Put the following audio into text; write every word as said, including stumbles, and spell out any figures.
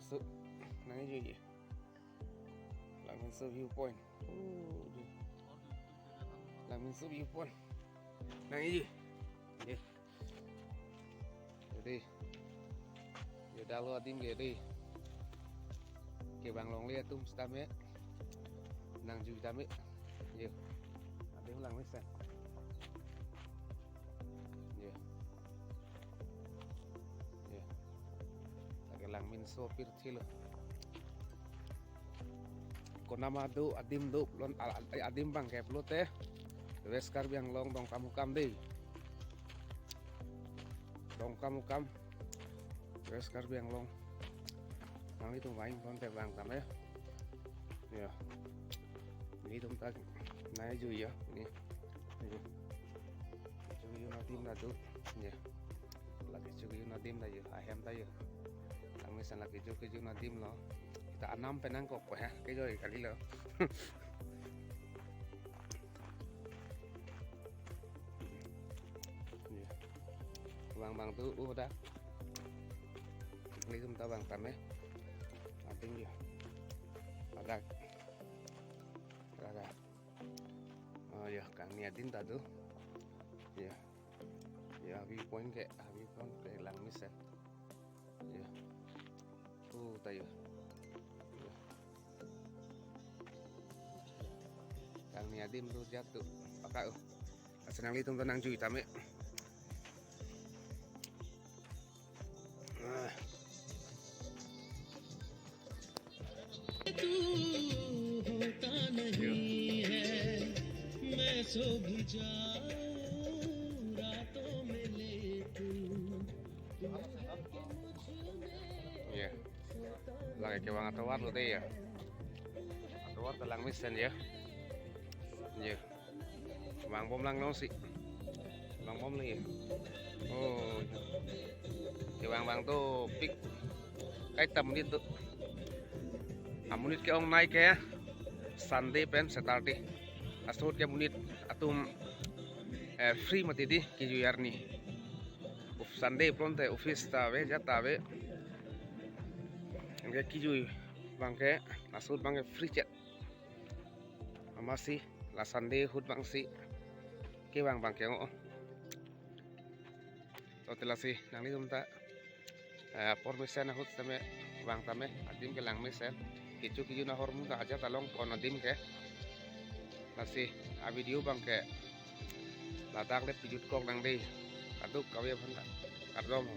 So, nangkejui. Langminso viewpoint. Oh, di. Langminso viewpoint. Nangkejui. Ye. Jadi. Yo, dalo adim ke di. Kevang longle atum sitame nangjui tame. Yo. Adim langmesen. Yo. Yo. Lake Langminso pirthe lo. Konat ma do adim do lon a-, a-, adim abang ke pulote West Karbi Anglong Dongkamukam di. Dongkamukam, West Karbi Anglong. Nanglitum vangpon te vang tame. Ya. Nelitum ta nangkejui ya. Ni. Ni. Kejui adim ta do. Ya. Lake kejui adim ta yo. Ahem ta yo. Langmesen lake kejui adim lo. Kita anam penang kok ya. Kejui kali lo. Ye. Vang abang do, oh, dak. Nelitum ta vang tame. Ating ye. Dak. Dak. Oh, ya, kangni adim ta do. Ya. Ya, viewpoint ke, viewpoint ke langmesen. Ya. Oh, ta yo. Ya. Kangni adim do jat do. Paka, oh. Lasi nanglitum ta nangjui tame. Ah. तू होता नहीं है, मैं सो भी जाऊं रातों में लेटूं, तू आके मुझ में Ya. Lake kevang atovar lo de ya. Atovar ta langmesen ya. Ya. Vangbom lang nong si. Vangbom lagi. Oh. Kevang abang dopik. Kaita monit do. Amonit ke-ongnei ke Sunday pen Saturday. Laso ahut ke monit atum, eh, free mati di kejui arni. Of-, Sunday pulote office ta ave, ajat ta ave. Anke kejui abang ke, laso ahut abang ke free chet. Amatsi, la Sunday ahut abang si kevang abang ke ngo. To te lasi nanglitum ta, eh, apor mesen ahut tame vang tame, adim ke langmesen. Kecho kejun ahormu ta ajat ta longpon adim ke. Lasi avideo abang ke ladak le pejut kok nang di. Kadokave aphan ta kardom.